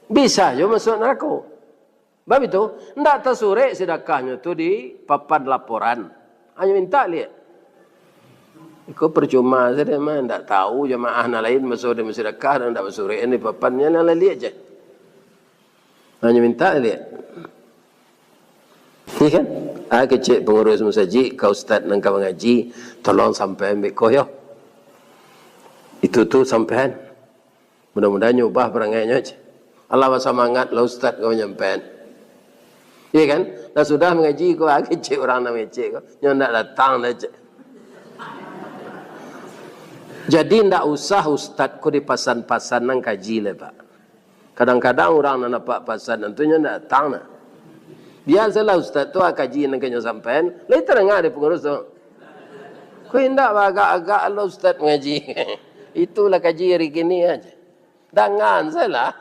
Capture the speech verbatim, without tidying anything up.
Bisa jo masuak narako. Bab itu, ndak tasurek sidakahnyo tu di papan laporan. Hanyo mintak liak. Iko percuma sajo mah, ndak tahu jamaah nan lain maso dek basidakah, ndak basurek di papan, nyo lah liak je. Hanyo mintak liak. Iya kan? Ah, kecek pangurus masajik, ka ustaz nan ka mangaji, tolong sampaian beko yo. Itu tu sampaian. Mudah-mudahan nyo ubah parangainyo, cek. Alah basamangat lah ustaz ko manyampaian. Iya kan? Lah sudah mangaji ko, ah, kecek urang nan mangecek ko. Nyo ndak datang dah, cek. Jadi ndak usah ustaz ko dipasan-pasan nan kaji lai, Pak. Kadang-kadang urang nan apak pasan nan tu nyo ndak datang nah. Biasolah ustaz tu, ah, kaji nan ka nyo sampaian, lai tadanga dek pangurus tu. Ko indak baagak-agak lo ustaz mangaji. Itulah kaji hari kini aja. Dangan sajolah.